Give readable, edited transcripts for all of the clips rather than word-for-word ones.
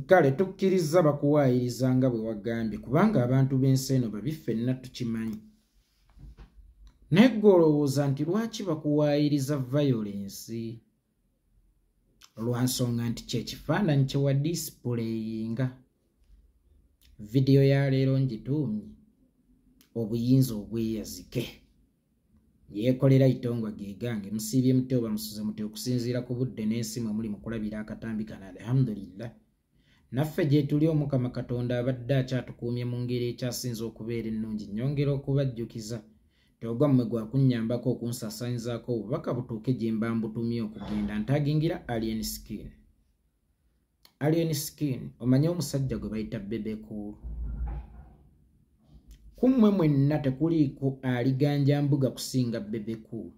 Kale tukkiriza bakuwaayiriza nga bwe wagambye, kubanga abantu b'ensi eno babi, ffenna tukimanyi. Naye ggwe olowooza nti lwaki bakuwaayiriza violence? Lwa nsonga nti kyekifaananyi kye wadisplayinga. Vidiyo ya leero ngituumye obuyinza obweyazike. Yeekolera itongwa ge gange. Musiibye mutya oba musuze mutya okusinziira ku budde n'ensi mwe muli mu kulabira akatambi kano? Alhamdulillah, naffe gye tuli, Omukama Katonda abadde akyatukuumye mu ngeri ekyasinza okubeera ennungi. Nnyongera okubajjukiza nti ogwammwe gwakunnyambako okunsaasaanyizaako obubaka butuuke gye mba mbutumye okugenda. Ntagingira Alien Skin. Alien Skin, omanye omusajja gwe bayita Bebe Cool? Ku mmwe mwenna tekuliiko aliganja mbuga kusinga Bebe Cool,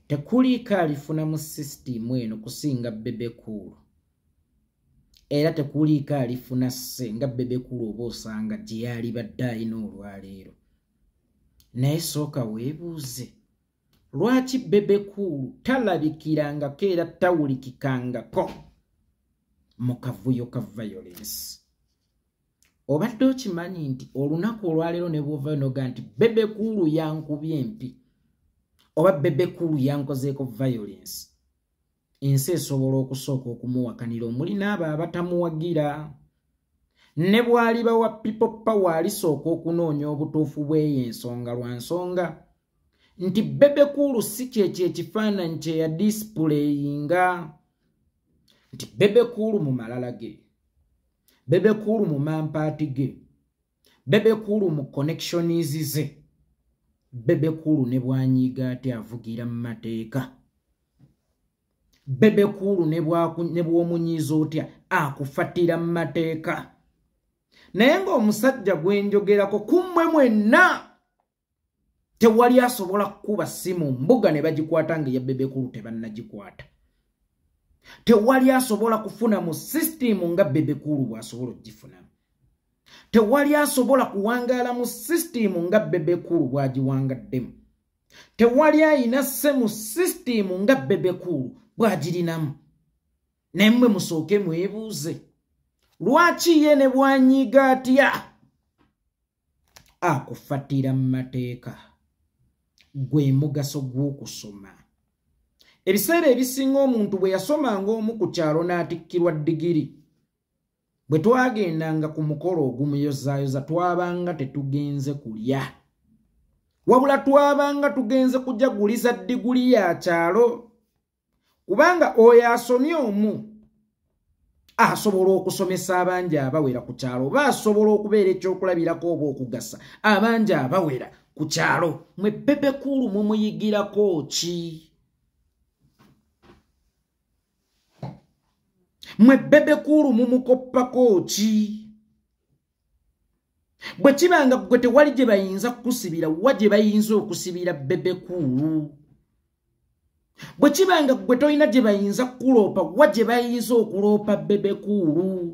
tekuliiko alifuna mu sisitimu eno kusinga Bebe Cool, era tekuliiko alifuna sse nga Bebe Cool oba osanga gye yalibadde alina olwaleero. Naye sooka weebuuze, lwaki Bebe Cool talabikirangako era tawulikikangako mu kavuyo ka violence? Obadde okimanyi nti olunaku olwaleero ne bw'ovayo noga nti Bebe Cool yankubye empi oba Bebe Cool yankozeeko violence, ensi esobola okusooka okumuwakanira, omuli n'abo abatamuwagira? Ne bw'aliba wa People Power, alisooka okunoonya obutuufu bw'eyo ensonga, lwa nsonga nti Bebe Cool si kyekyo ekifaananyi kye yadisplayinga, nti Bebe Cool mu malala ge, Bebe Cool mu mampaati ge, Bebe Cool mu connections ze, Bebe Cool ne bwanyiiga ate avugira mu mateeka, Bebe Cool ne bw'omunyiiza otya akufatira mu mateeka. Naye ng'omusajja gwe njogerako, ku mmwe mwenna tewali asobola kukuba ssimu mbuga ne bagikwata nga eya Bebe Cool tebannagikwata. Tewali asobola kufuna mu sisitimu nga Bebe Cool bw'asobola okugifunamu. Tewali asobola kuwangaala mu sisitimu nga Bebe Cool bw'agiwangaddemu. Tewali ayina sse mu sisitimu nga Bebe Cool bw'agirinamu. Naye mmwe musooke mwebuuze, lwaki ye ne bwanyiiga atya akufatira mu mateeka? Gwe mugaso gw'okusoma. Ebiseera ebisinga omuntu bwe yasomanga omu ku kyalo n'atikkirwa digiri, bwe twagendanga ku mukolo ogumuyozaayoza, twabanga tetugenze kulya, wabula twabanga tugenze kujaguliza diguli ya kyalo, kubanga oyo asomye omu asobola okusomesa abangi abawera ku kyalo, oba asobola okubeera ekyokulabirako oba okugasa abangi abawera ku kyalo. Mwe Bebe Cool mumuyigirako ki? Mwe Bebe Cool mumukoppako ki? Bwe kibanga gwe tewali gye bayinza kukusibira, wa gye bayinza okusibira Bebe Cool? Bwe kibanga gwe tolina gye bayinza kukuloopa, wa gye bayinza okuloopa Bebe Cool?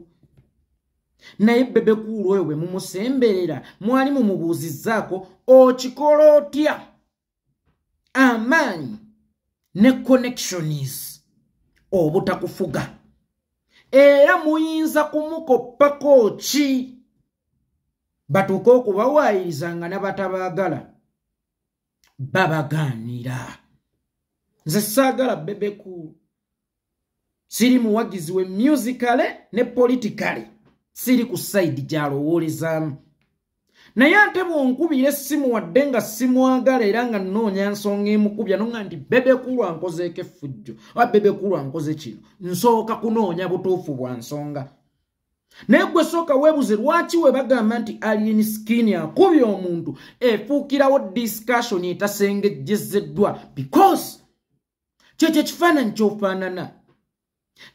Naye Bebe Cool oyo bwe mumusemberera, mwali mumubuuzizzaako okikola otya amaanyi ne connections obutakufuga? Era muyinza kumukoppako ki batuuke okubawaayiriza nga n'abatabaagala babagaanira? Nze saagala Bebe Cool, siri muwagizi we musically ne politically, siri ku side gy'alowoolezaamu. Naye ate bw'onkubira essimu, wadde nga simwagala era nga nnoonya nsonga emukubya, nonga nti Bebe Cool ankozeeko effujjo oba Bebe Cool ankoze kino, nsooka kunoonya butuufu bwa nsonga. Naye gwe sooka weebuze, lwaki we bagamba nti Alien Skin akubye omuntu efuukirawo discussion etasengejjezeddwa? Because kyekyo ekifaananyi ky'ofaanana,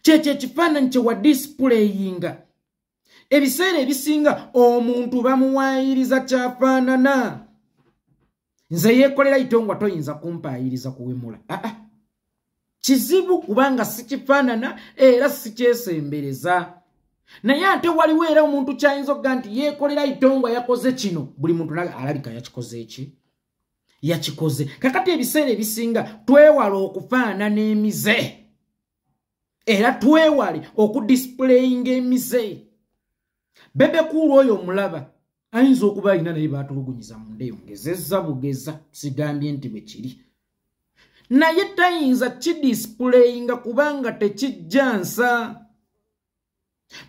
kyekyo ekifaananyi kye wadisplayinga. Ebiseera ebisinga omuntu bamuwaayiriza kyafaanana. Nze yeekolera itongwa, toyinza kumpaayiriza kuwemula, aa, kizibu, kubanga sikifaanana era sikyesembereza. Naye ate waliwo era omuntu kyayinza okuga nti yeekolera itongwa yakoze kino, buli muntu alabika yakikoze eki yakikoze. Kakati ebiseera ebisinga twewala okufaanana emize. Era twewale okudisplayinga emize. Bebe Cool oyo omulaba ayinza okuba alina naye baatulugunyiza munda eyo, ngezezza bugeza, sigambye nti bwe kiri, naye tayinza kidisplayinga kubanga tekijja nsa.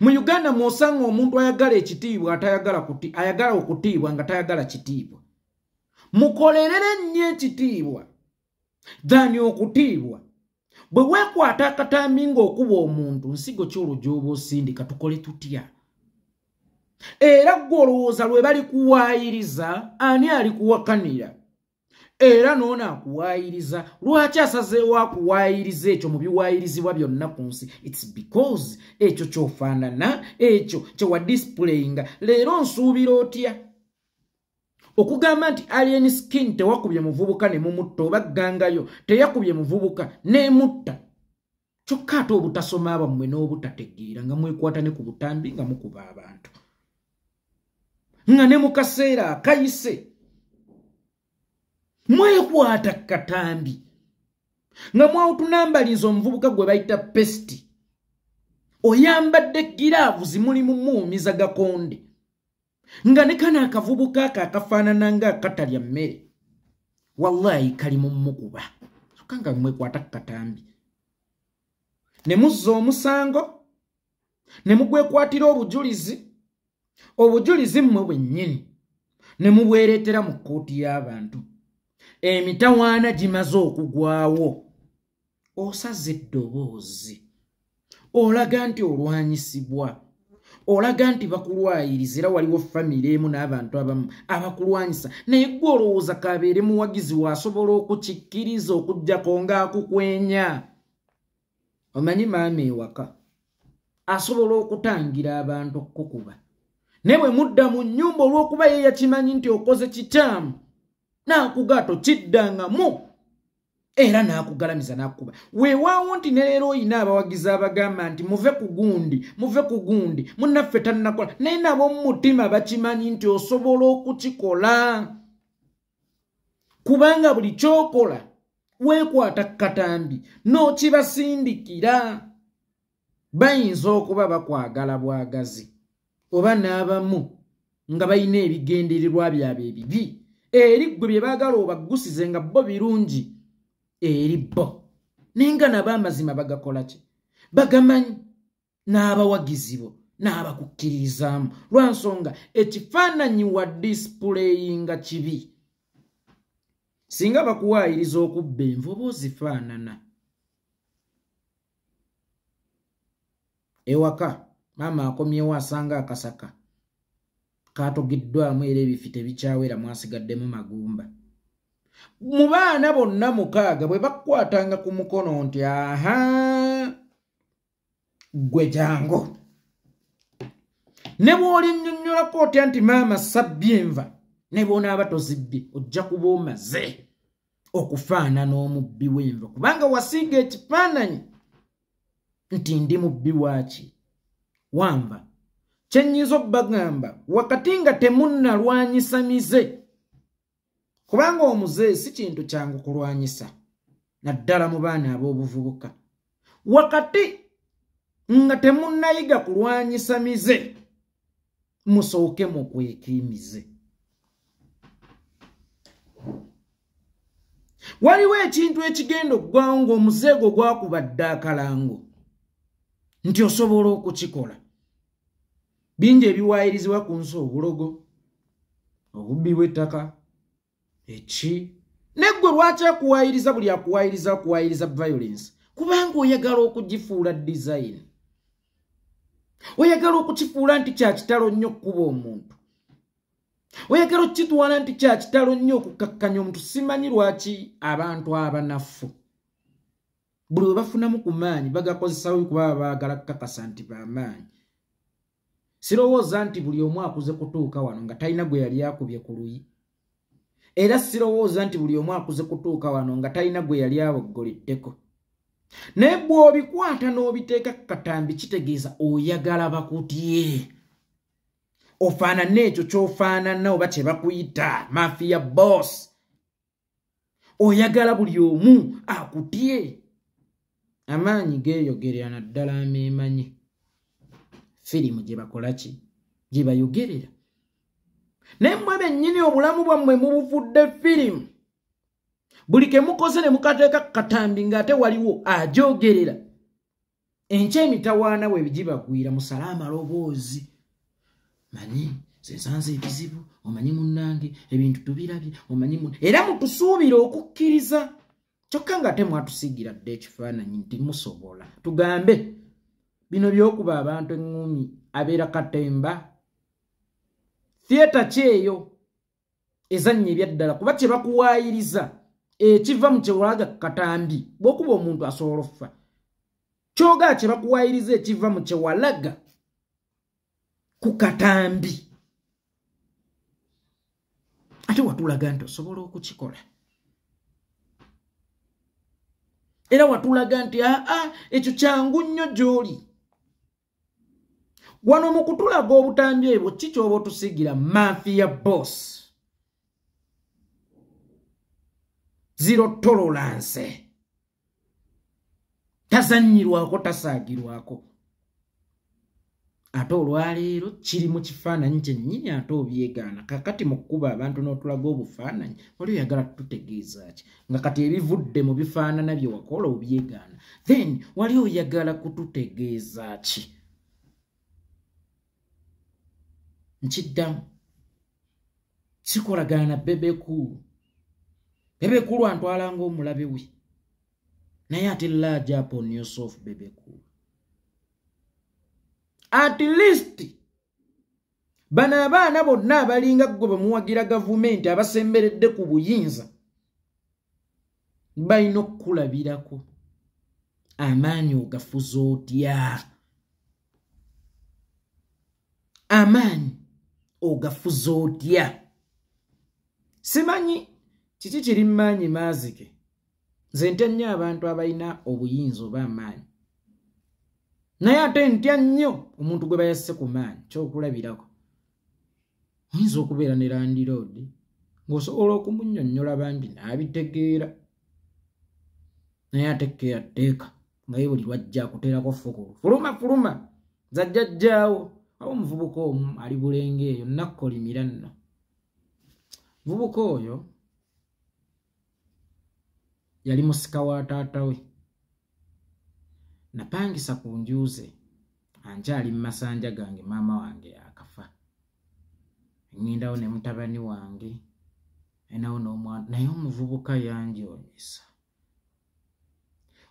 Mu Uganda mw'osanga omuntu ayagala ekitiibwa atayagala ayagala okutiibwa nga tayagala kitiibwa. Mukolerere nnyo ekitiibwa than okutiibwa. Bwe weekwata akatambi ng'okuba omuntu, nsigo ki olwo gy'oba osindika? Tukole tutya? Era ggwe olowooza lwe bali kuwaayiriza ani ali kuwakanira? Era n'ono akuwaayiriza lwaki asazeewo akuwaayiriza ekyo mu biwaayirizibwa byonna ku nsi? It's because ekyo ky'ofaanana, ekyo kye wadisplayinga. Leero nsuubira otya okugamba nti Alien Skin tewakubye muvubuka ne mumutta, oba ggangayo teyakubye muvubuka n'emutta? Kyokka ate obutasoma bammwe n'obutategeera nga mwekwata ne ku butambi nga mukuba abantu, nga ne mu kaseera akayise mwekwata katambi nga mwawutunambalinza omuvubuka gwe bayita Pesti, oyambadde giraavuzi muli mumuwumiza gakonde, nga ne kano akavubuka ako akafaanana nga akatalya mmere wallahi kali mu mukuba. Kyokka nga mwekwata katambi ne muzza omusango ne mugwekwatira obujulizi, obujulizi mmwe bwennyini ne mubwereetera mu kkooti y'abantu. Emitawaana gimaze okugwawo, osaze eddoboozi, olaga nti olwanyisibwa, olaga nti bakulwayiriza, era waliwo famire emu n'abantu abamu abakulwanyisa. Naye ggwe olowooza kabeere muwagizi waasobola okukikkiriza okuggyako ng'akukwenya? Omanyi maama ewaka asobola okutangira abantu okukuba, naye bwe mudda mu nnyumba olw'okuba ye yakimanyi nti okoze kikyamu, n'akugato kiddangamu era n'akugalamiza n'akukuba. Weewaawo nti ne leero oyina abawagizi abagamba nti muve ku gundi, muve ku gundi, munnaffe tannakola, naye nabo mu mutima bakimanyi nti osobola okukikola, kubanga buli ky'okola weekwata katambi n'okibasindikira. Bayinza okuba bakwagala bwagazi oba n'abamu nga balina ebigendererwa byabwe ebibi eri ggwe bye baagala obaggusize nga bo birungi eri bo, naye nga nabo amazima bagakola ki? Bagamanyi, n'abawagizi bo n'abakukkirizaamu, lwa nsonga ekifaananyi wa displayinga kibi. Singa bakuwaayiriza okubba enva oba ozifaanana. Ewaka maama akomyewo asanga akasaka katogeddwamu era ebifi tebikyawera, mwasigaddemu magumba. Mu baana bonna mukaaga bwe bakukwatanga ku mukono nti aha ggwe jangu, ne bw'olinnyonnyolako otya nti maama sabbye enva, ne bw'onaaba tozibbye ojja kuba omaze okufaanana omubbi w'enva, kubanga wasiiga ekifaananyi nti ndi mubbi waaki wanva. Kye nnyinza obbagamba wakati nga temunnalwanyisa mize, kubanga omuze si kintu kyangu kulwanyisa naddala mu baana ab'obuvubuka. Wakati nga temunnayiga kulwanyisa mize, musooke mukweke emize. Waliwo ekintu ekigenda okugwawo ng'omuzeego gwakubadde akalango nti osobola okukikola. Bingi ebiwaayirizibwa ku nsi, obulogo, obubbi bw'ettaka, eki. Naye ggwe lwaki akuwaayiriza buli akuwaayiriza akuwaayiriza violence? Kubanga oyagala okugifuula design, oyagala okukifuula nti kya kitalo nnyo okukuba omuntu, oyagala okukitwala nti kya kitalo nnyo okukakkanya omuntu. Simanyi lwaki abantu abanafu buli we bafunamu ku maanyi bagakozesawo kuba baagala kukakasa nti bamaanyi. Sirowooza nti buli omu akuze kutuuka wano nga talina gwe yali akubye ku luyi, era sirowooza nti buli omu akuze kutuuka wano nga talina gwe yali aboggoleddeko. Naye bw'obikwata n'obiteeka ku katambi kitegeeza oyagala bakutye, ofaanane ekyo ky'ofaanana oba kye bakuyita mafia boss. Oyagala buli omu akutye. Amaanyi geeyogerera naddala ameemanyi firimu gye bakola ki, gye bayogerera. Naye mmwe bennyini obulamu bwammwe mubufudde firimu. Buli ke mukoze ne mukateeka ku katambi ng'ate waliwo ajogerera. Enkya emitawaana bwe gibagwira musale amaloboozi. Manyi nze nsanze ebizibu, omanyi munnange ebintu tubirabye, omanyi era mutusuubira okukkiriza. Kyokka ng'ate mwatusiigira dda ekifaananyi nti musobola. Tugambe bino by'okuba abantu eŋŋumi abeera katemba. Theatre ki eyo ezannya ebyaddala kuba kye bakuwaayiriza ekiva mu kyewalaga katambi bw'okuba omuntu asobola okufa. Kyogaa kye bakuwaayiriza ekiva mu kyewalaga ku katambi. Ate watulaga nti osobola okukikola. Era watulaga nti aa ekyo kyangu nnyo gy'oli. Wano mu kutulaga obutambi ebwo ki ky'oba otusiigira mafia boss. Zero tolerance. Tazannyirwako, tasaagirwako. Ate olwaleero kiri mu kifaananyi kyennyini ate obyegaana. Kaakati mu kkuba abantu n'otulaga obufaananyi, wali oyagala tutegeeza ki? Nga kati ebivudde mu bifaanana bye wakola obyegaana. Then wali oyagala kututegeeza ki? Nkiddamu. Sikolagana na Bebe Cool. Bebe Cool antwala ng'omulabe we. Naye ate large upon yourself, Bebe Cool. At least bano abaana bonna abalinga ggwe bamuwagira gavumenti abasemberedde ku buyinza balina okukulabirako. Amaanyi ogafuza otya? Amaanyi ogafuza otya? Simanyi kiki kiri maanyi maazike. Nze ntya nnyo abantu abalina obuyinza oba amaanyi. Naye ate ntya nnyo omuntu gwe bayasse ku maanyi. Kyokulabirako, oyinza okubeera ne landiroodi ng'osobola okumunnyonnyola bambi n'abitegeera. Naye ate keyateeka nga ye buli lwajja akuteerako fukulu. Fuluma fuluma nzajjajjaawo. Awo omuvubuka omu ali Bulenge eyo nakkolimira nno. Muvubuka oyo yali musika wa taata we. Napangisa ku nju ze ankyali mu masanja gange, maama wange akafa. Ŋŋendawo ne mutabani wange, enawo n'omwana, naye omuvubuka yanjoonyesa.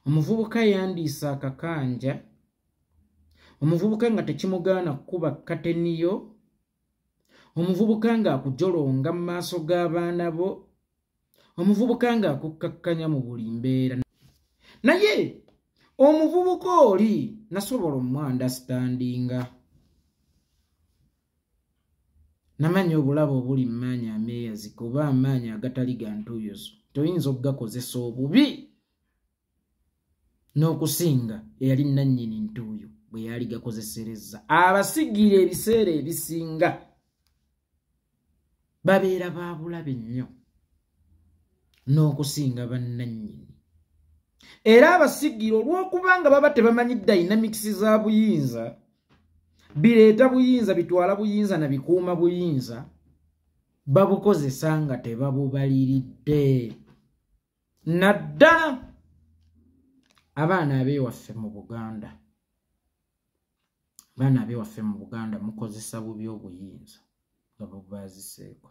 Omuvubuka yandiisa akakanja. Omuvubuka nga tekimugaana kukuba kateniyo. Omuvubuka ng'akujolonga mu maaso g'abaana bo. Omuvubuka ng'akukkakkanya mu buli mbeera. Naye omuvubuka oli nasobola omu-understandinga. Namanya obulabo obuli mu maanyi ameeyazika oba amaanyi agatali ga ntuuyozo. Toyinza okugakozesa obubi n'okusinga eyali nannyini ntuuyo bwe yali gakozeserezza. Abasigira ebiseera ebisinga babeera ba bulabe nnyo n'okusinga bannannyini. Era abasigira olw'okubanga baba tebamanyi dynamics za buyinza, bireeta buyinza, bitwala buyinza na bikuuma buyinza, babukozesa nga tebabubaliridde. Naddala abaana ab'ewaffe mu Buganda. Abaana ab'ewaffe mu Buganda mukozesa bubi obuyinza nga bubaaziseeko.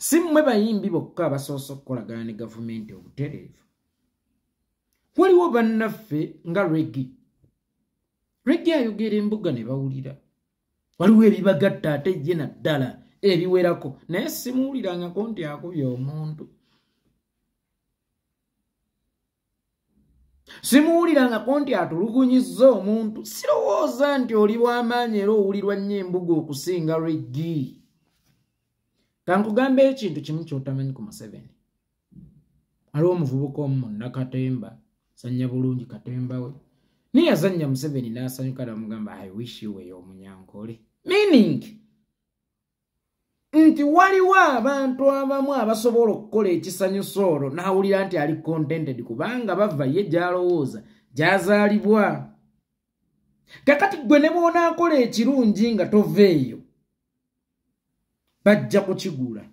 Si mmwe bayimbi bokka abasoose okukolagana ne gavumenti obutereevu. Waliwo bannaffe nga Reggie. Reggie ayogera embuga ne bawulira. Waliwo ebibagatta ate ye naddala ebiwerako, naye simuwulirangako nti akubye omuntu. Simuwulirangako nti atulugunyizza omuntu. Sirowooza nti oli w'amaanyi era owulirwa nnyo embuga okusinga Reggie. Kankugambe ekintu kimu ky'otamanyi ku Museveni. Waliwo omuvubuka omu munnakatemba, zannya bulungi katemba we. Naye yazannya Museveni n'asanyuka n'amugamba I wish you were omunyankole. Meaning Nti waliwo abantu abamu abasobola okukola ekisanyusa olwo n'awulira nti ali contented kubanga bava ye gy'alowooza gy'azaalibwa. Kakati ggwe ne bw'onaakola ekirungi nga tova eyo bajja kukigula.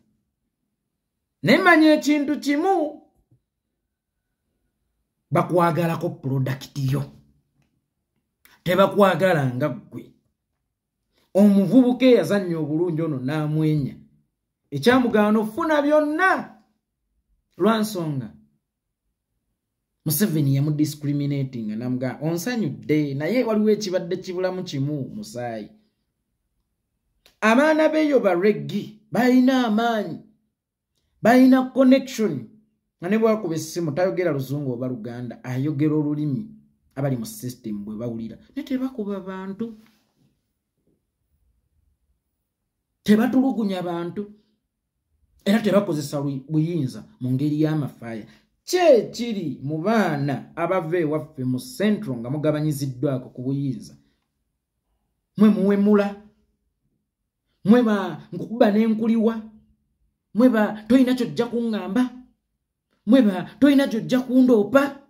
Naye manya ekintu kimu, bakwagalako pulodakiti yo, tebakwagala nga ggwe. Omuvubuka eyazannya obulungi ono n'amwenya, ekyamugaana ofuna byonna lwa nsonga Museveni yamudiscriminatinga n'amugamba onsanyudde, naye waliwo ekibadde kibulamu kimu, musaayi. Abaana b'eyo bareggi balina amaanyi, balina connection, nga ne bw'akuba essimu tayogera Luzungu oba Luganda, ayogera olulimi abali mu system bwe bawulira. Naye tebakuba bantu, tebatulugunya bantu, era tebakozesa buyinza mu ngeri y'amafaaya. Kye kiri mu baana abava ewaffe mu Central nga mugabanyiziddwako ku buyinza, mwe muwemula, mwe ba nkukuba n'enkuliwa, mwe ba tolina ky'ojja kuŋŋamba, mwe ba tolina ky'ojja kundoopa,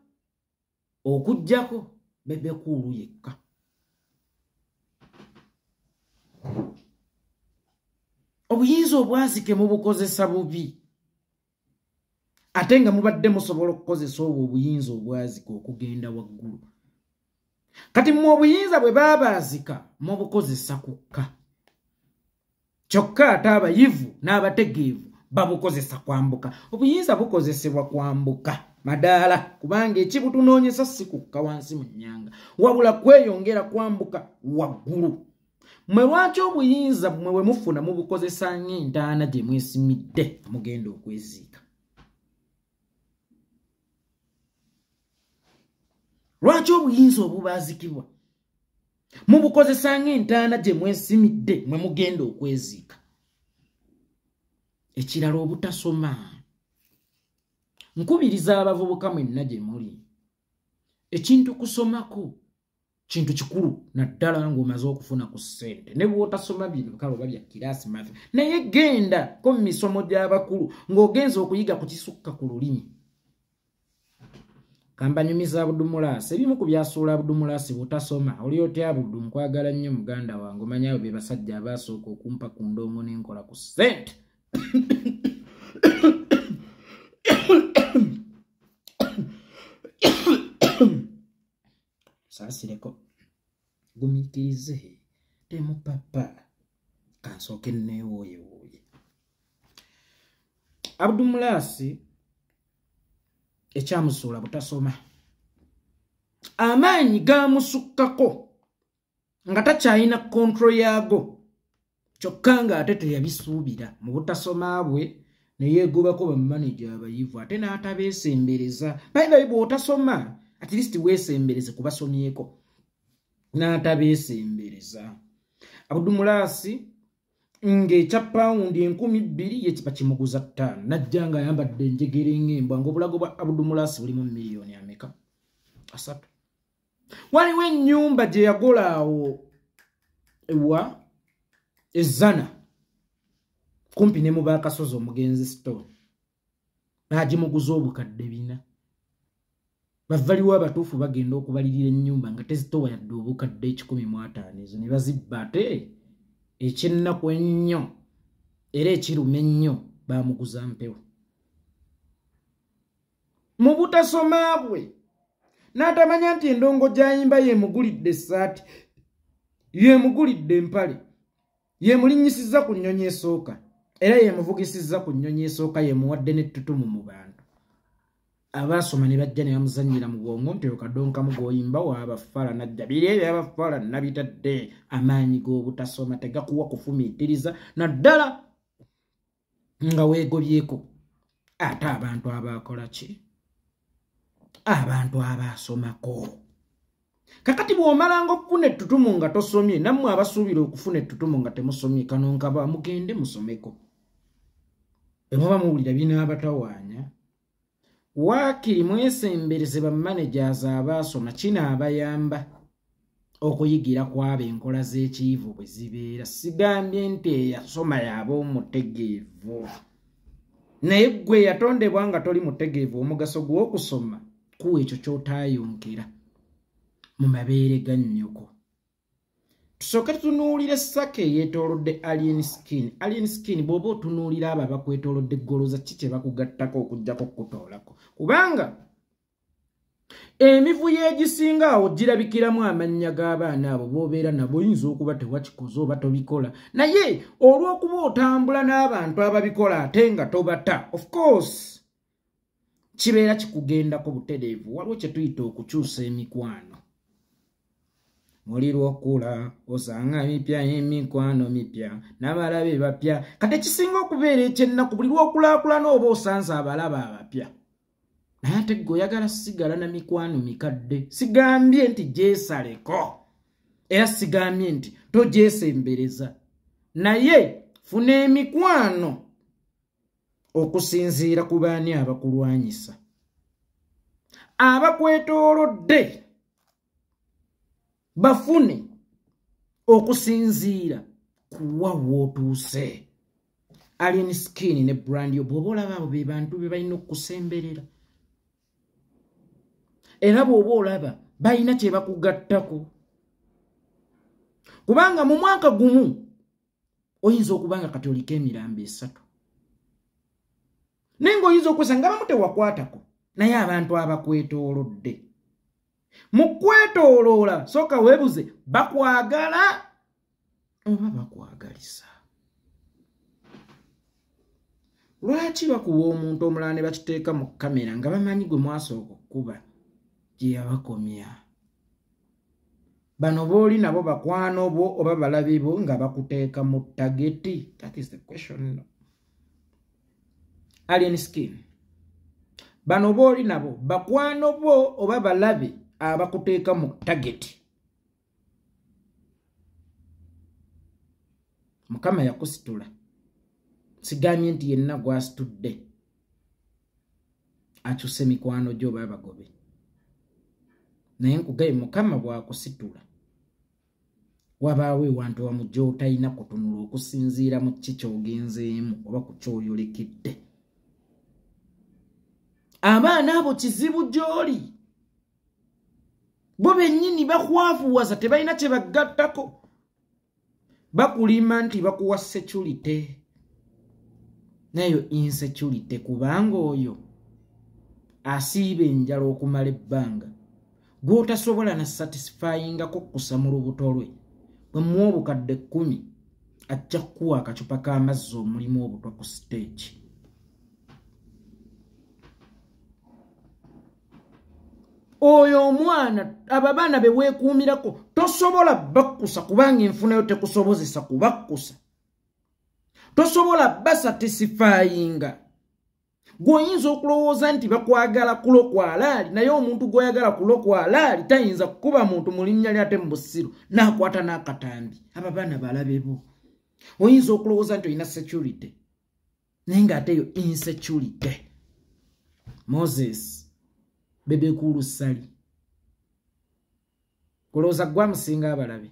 okuggyako Bebe Cool yekka. Obuyinza obwazike mubukozesa bubi, ate nga mubadde musobola okukozesa obwo obuyinza obwazike okugenda waggulu. Kati mmwe obuyinza bwe baabaazika mubukozesa kukka, kyokka ate abayivu n'abategeevu babukozesa kwambuka. Obuyinza bukozesebwa kwambuka madaala, kubanga ekibutunoonyesa si kukka wansi mu nnyanga, wabula kweyongera kwambuka waggulu. Mmwe lwaki obuyinza mmwe bwe mufuna mubukozesa ng'entaana gye mwesimidde mugenda okweziika? Lwaki obuyinza obubaazikibwa mubukozesa ng'entaana gye mwesimidde mwe mugenda okweziika? Ekirala, obutasoma. Nkubiriza abavubuka mwenna gye muli, ekintu kusomako kintu kikulu, naddala ng'omaze okufuna ku ssente. Ne bw'otasoma bino kale oba bya kiraasi math, naye genda ko mu misomo gy'abakulu ng'ogenza okuyiga ku kisukka ku lulimi. Kambanyumiza Abudumulaasi, ebimu ku byasuula Abudumulaasi bw'otasoma. Oli otya Abudu? Nkwagala nnyo muganda wange, omanyi abo be basajja abaasooka okumpa ku ndongo n'enkola ku ssente. Saasireko, gumiikirize, temupapa, kansooke neewooyewooye. Abudumulaasi ekyamusuula butasoma, amaanyi gaamusukkako nga takyalina control yaago, kyokka ng'ate teyabisuubira. Mu butasoma bwe ne yeegobako bamaneja abayivu, ate n'atabeesembereza. By the way, bw'otasoma at least weesembereze kubasomyeko, n'atabeesembereza. Abudumulaasi ng'ekya pawundi 2000 ye kiba kimuguza 5, najja ng'ayambadde enjegere ng'embwa, ng'obulago bwa Abudumulaasi bulimu miliyoni ameka? 3. Waliwo ennyumba gye yagola awo ewa Ezzana kumpi ne mu Baakasozi, omugenzi Stone, n'agimuguza obukadde 4. Bavaliwo abatuufu bagenda okubalirira ennyumba nga tezitowa yadde obukadde 150, ezo ne bazibba. Ate ekyennaku ennyo era ekiruma ennyo, baamuguza mpewo. Mu butasoma bwe n'atamanya nti endongo gy'ayimba yeemugulidde essaati, yeemugulidde empale, yeemulinnyisizza ku nnyonyi esooka, era yeemuvugisizza ku nnyonyi esooka, yeemuwadde n'ettutumu mu bantu. Abaasoma ne bajja ne bamuzannyira mu bwongo nti okadonkamu g'oyimba waabafala, najja biri ebyo abafala nabitadde. Amaanyi g'obutasoma tegakuwa kufumiitiriza, naddala nga weegobyeko. Ate abantu abaakola ki? Abantu abaasomako. Kakati bw'omalanga okufuna ettutumu nga tosomye, nammwe abasuubira okufuna ettutumu nga temusomye, kano nkaba mugende musomeko. Bwe muba muwulira binaabatawaanya, waakiri mwesembereze bamanagers abaasoma, kinaabayamba. Okuyigira kwabo enkola z'ekiyivu bwe zibeera. Sigambye nti eyasoma y'aba omutegeevu, naye ggwe yatondebwa nga toli mutegeevu, omugaso gw'okusoma kuwa ekyo ky'otaayonkera mu mabeere ga nnyoko. Tusooke tutunuulire saka eyeetoolodde Alien Skin. Alien Skin, bw'oba otunuulira abo abakwetoolodde, golooza ki kye bakugattako okuggyako okutoolako? Kubanga emivuyo egisinga awo girabikiramu amannya g'abaana abo b'obeera nabo. Oyinza okuba tewakikoze oba tobikola, naye olw'okuba otambula n'abantu ababikola ate nga tobata, of course kibeera kikugendako butereevu. Waliwo kye tuyita okukyusa emikwano. Muli lwokula osanga mipya, emikwano mipya n'abalabe bapya. Kati ekisinga okubeera ekyennaku, buli lwokulaakulana oba osanze abalaba abapya, naye ate gwe oyagala sigala na mikwano mikadde. Sigambye nti gyesaleko, era sigambye nti togyesembereza, naye funa emikwano okusinziira ku baani abakulwanyisa, abakwetoolodde bafune okusinziira kuwa w'otuuse. Alien Skin ne brand yo, bw'oba olaba abo be bantu be balina okusemberera, era bw'oba olaba balina kye bakugattako, kubanga mu mwaka gumu oyinza okuba nga kati oliko emirambo 3, naye ng'oyinza okwesa nga bamu tewakwatako, naye abantu abakwetoolodde mu kwetooloola, sooka weebuze, bakwagala oba bakwagalisa? Lwaki bakuwa omuntu omulala ne bakiteeka mu kamera nga bamanyi gwe mwasooka okkuba gye yabakomya? Bano booli nabo bakwano bo oba balabi bo nga bakuteeka mu target? That is the question. Alien Skin, bano booli nabo bakwano bo oba balabe abakuteeka mu target? Mukama yakusitula. Sigambye nti yenna gwasitudde akyuse mikwano gyo oba abagobe, naye nkugaye, Mukama bw'akusitula wabaawo ewantu wamu gy'otalina kutunula okusinziira mu ki ky'ogenzeemu oba ku kyoyolekedde. Abaana abo kizibu gy'oli, bo bennyini bakwavuwaza, tebalina kye baggattako. Bakulima nti bakuwa security, nayo insecurity, kubanga oyo asiiba enjala okumala ebbanga gw'otasobola na satisfyingako kusa mu lubuto lwe. Bwe muwa obukadde 10, ajja kukuwa akacupa k'amazzi omulimu obutwa ku stage. Oyo omwana, abo abaana be weekuumirako, tosobola bakkusa kubanga enfunayo tekusobozesa kubakkusa, tosobola basatisfyinga. Gw'oyinza okulowooza nti bakwagala kulokwalaali, naye omuntu gw'oyagala kulokwalaali tayinza kukuba muntu mu linnya lye ate mu busiru n'akwata n'akatambi. Abo baana balabe bo. Oyinza okulowooza nti olina security, naye ng'ate yo insecurity. Moses Bebe Cool Ssali, kulowooza gwamusinga abalabe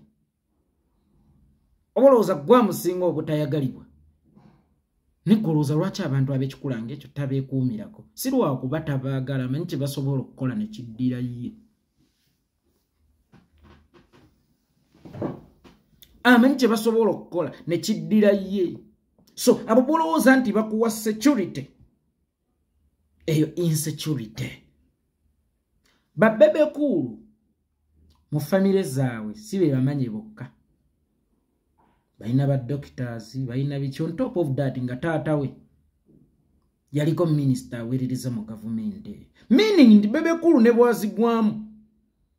oba olowooza gwamusinga obutayagalibwa? Negolowooza lwaki abantu ab'ekikula ng'ekyo tabeekuumirako? Si lwakuba tabaagala, amanyi kye basobola okukola ne kiddira ye, amanyi kye basobola okukola ne kiddira ye. So abo bolowooza nti bakuwa security, eyo insecurity. Ba Bebe Cool mu famire zaabwe si be bamanyi bokka, balina ba doctors, balina biki. On top of that, nga taata we yaliko minisita aweerereza mu gavumenti eyo, meaning nti Bebe Cool ne bwazigwamu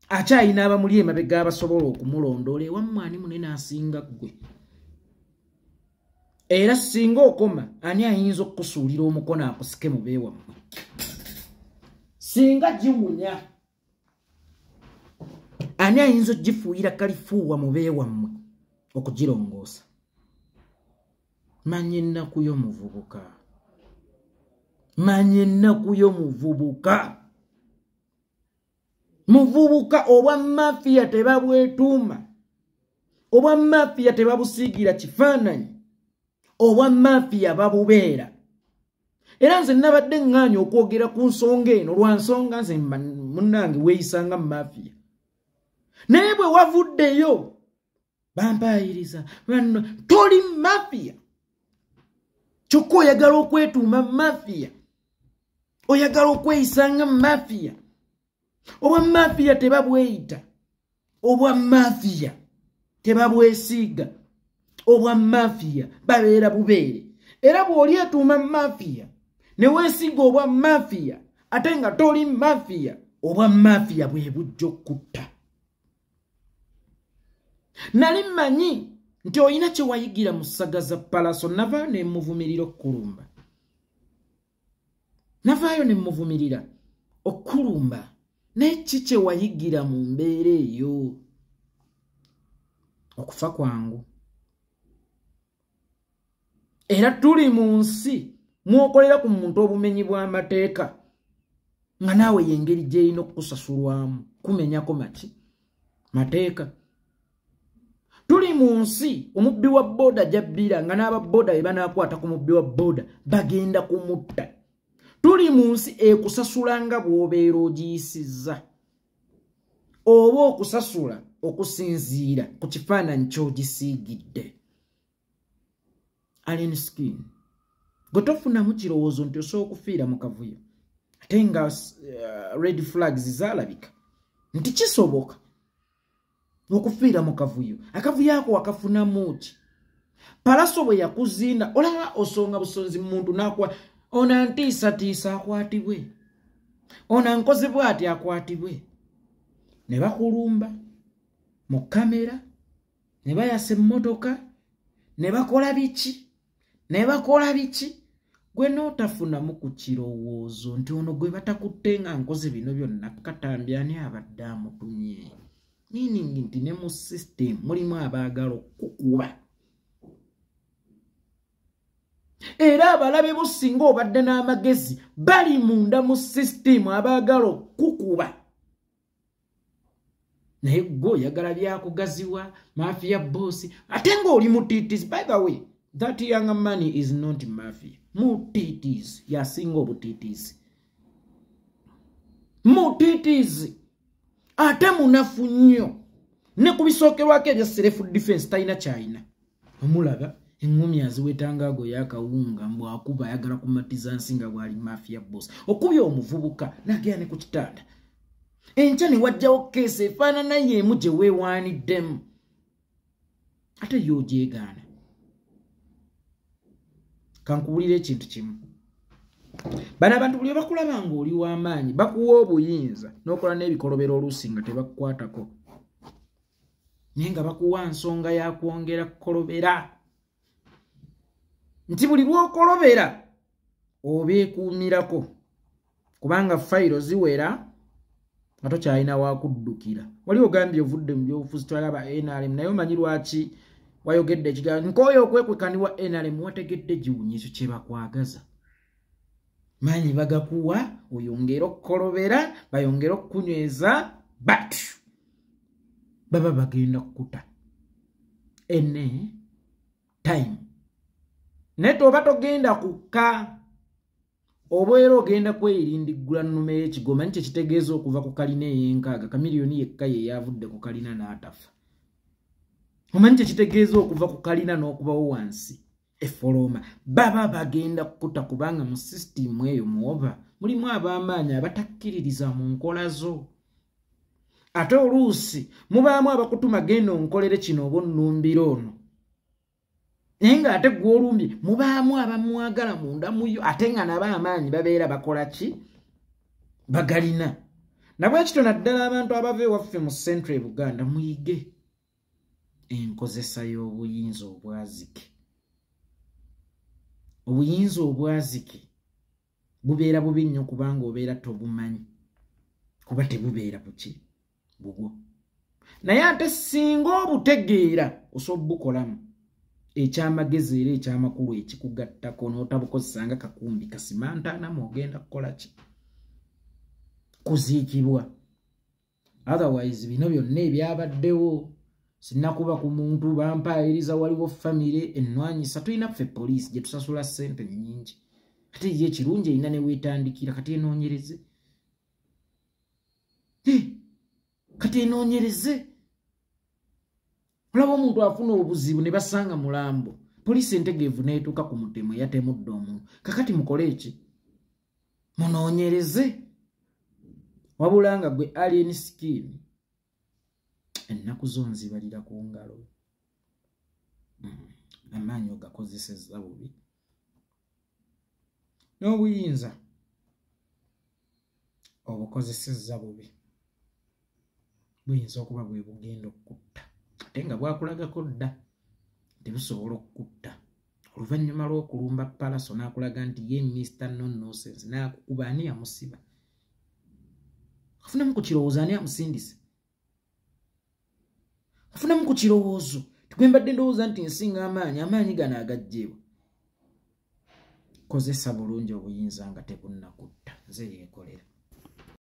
akyayina abamuli emabega abasobola okumulondoola. Ewammwe ani munene asinga ggwe? Era singa okoma, ani ayinza okukusuulira omukono akusike mu beewammwe singa giwunya? Ani ayinza ogifuuyira kalifuuwa mu beewammwe okugirongoosa? Manya ennaku y'omuvubuka, manya ennaku y'omuvubuka. Muvubuka, obwa mafiya tebabwetuuma, obwa mafiya tebabusiigira kifaananyi, obwa mafiya babubeera. Era nze nabadde ŋŋaanya okwogera ku nsonga eno lwa nsonga nze munnange weeyisanga mafiya, naye bwe wavuddeyo bampaayiriza banno, toli mafiya. Kyokka oyagala okwetuuma mafiya, oyagala okweyisanga mafiya. Obwa mafiya tebabweyita, obwa mafiya tebabwesiiga, obwa mafiya babeera bubeere. Era bw'oli etuuma mafiya ne weesiga obwa mafiya ate nga toli mafiya, obwa mafiya bwe bujja okutta. Nali mmanyi nti olina kye wayigira mu ssaga za Palaso. Navaayo ne muvumirira okukulumba, navaayo ne muvumirira okukulumba, naye ki kye wayigira mu mbeera eyo? Okufa kwangu. Era tuli mu nsi mwokolera ku muntu obumenyi bw'amateeka nga naawe y'engeri gy'erina okukusasulwamu kumenyako maki mateeka. Tuli mu nsi omubbi wa booda gy'abbira nga n'aba booda be banaakwata ku mubbi wa booda bagenda kumutta. Tuli mu nsi ekusasula nga bw'obeera ogiyisizza, oba okusasula okusinziira ku kifaananyi ky'ogisiigidde. Alien Skin, gwe tofunamu kirowoozo nti osobola okufiira mu kavuyo, ate nga red flags zaalabika nti kisoboka okufiira mu kavuyo. Akavuyo ako wakafunamu ki? Palaso bwe yakuzinda, olaba osonga busonzi muntu n'akwa ono antiisatiisa akwatibwe, ono ankoze bw'ati akwatibwe, ne bakulumba mu kamera, ne bayasa emmotoka, ne bakola biki, ne bakola biki, gwe n'otafunamu ku kirowoozo nti ono gwe batakutte nga nkoze bino byonna katambi ani abadde amutumye. Meaning nti ne mu system mulimu abaagala okukuba. Era abalabe bo singa obadde n'amagezi bali munda mu system abaagala okukuba, naye gwe oyagala byakugaziwa mafia boss, ate ng'oli mutiitizi. By the way, that young man is not mafia, mutiitizi, yasinga obutiitizi, mutiitizi ate munafu nnyo. Ne ku bisookerwako ebya self defense talina kyalina. Omulaba eŋŋumi aziwetanga ago yakawunga, mbw akuba ayagala kumatiza nsi nga bw'ali mafia boss. Okubya omuvubuka n'agenda ne ku kitanda, enkya ne wajjawo keesi efaanana y'emu gye weewaaniddemu, ate y'ogyegaana. Kankubuulira ekintu kimu, bano abantu buli bakulaba ng'oli w'amaanyi bakuwa obuyinza n'okola n'ebikolobero oluusi nga tebakukwatako, naye nga bakuwa nsonga ya kwongera kukolobera, nti buli lw'okolobera obeekuumirako kubanga fayiro ziwera nga tokyalina wakuddukira. Wali ogambye ovudde mu byobufuzi, twalaba NRM, naye omanyi lwaki wayogedde ekigambo nkooyo okwekwekaniwa NRM? Wategedde giwunye ekyo kye bakwagaza, maanyi bagakuwa oyongere okukolobera, bayongere okukunyweza, but baba bagenda kukuta any time. Naye toba togenda kukka, oba era ogenda kweyirindiggula nnume y'ekigo. Manyi kyekitegeeza okuva ku kalina ey'enkaaga? Kamiliyoni yekka ye yavudde ku kalina n'atafa. Omanyi kyekitegeeza okuva ku kalina n'okubawo wansi efolooma? Baba bagenda kukuta, kubanga mu sisitimu eyo mwoba mulimu ab'amaanyi abatakkiririza mu nkola zo, ate oluusi mubaamu abakutuma genda onkolere kino oba onnumbira ono, naye ng'ate gw'olumbye mubaamu abamwagala munda muyo, ate nga nabo amaanyi babeera bakola ki? Bagalina. Nabwekityo naddala abantu abava ewaffe mu Central e Buganda, muyige enkozesa y'obuyinza obwazike. Obuyinza obwazike bubeera bubi nnyo kubanga obeera tobumanyi, kuba tebubeera buki bubwo, naye ate singa obutegeera osobola bukolamu ekyamagezi era ekyamakulu ekikugattako, n'otabukozesa nga kakumbi kasimantaanamu ogenda kukola ki? Kuziikibwa. Otherwise bino byonna ebyabaddewo, sinnakuba ku muntu, bampaayiriza, waliwo famire ennwanyisa. Tulina ffe poliisi gye tusasula ssente nnyingi, ate ye ekirungi erina ne weetandikira. Kati enoonyereze, kati enoonyereze. Olaba omuntu afuna obuzibu ne basanga mulambo, poliisi entegeevu n'etuuka ku mutemu eyatemudde omuntu. Kakati mukole eki? Munoonyereze. Wabula nga gwe Alien Skin, ennaku zo nzibalira ku ngalo. Amaanyi ogakozesezza bubi n'obuyinza obukozesezza bubi, buyinza okuba bwe bugenda okukutta, ate nga bwakulagako dda tebusobola okukutta. Oluvannyuma lw'okulumba Palaso n'akulaga nti ye Mr No Nonsense, n'akukuba, ani yamusiba? Afunamu ku kirowoozo, ani amusindise? Afunamu ku kirowoozo tigwe mbadde ndowooza nti nsinga amaanyi, amaanyi gano agajjeewa. Kozesa bulungi obuyinza nga tebunnakutta. Nze Yekolera.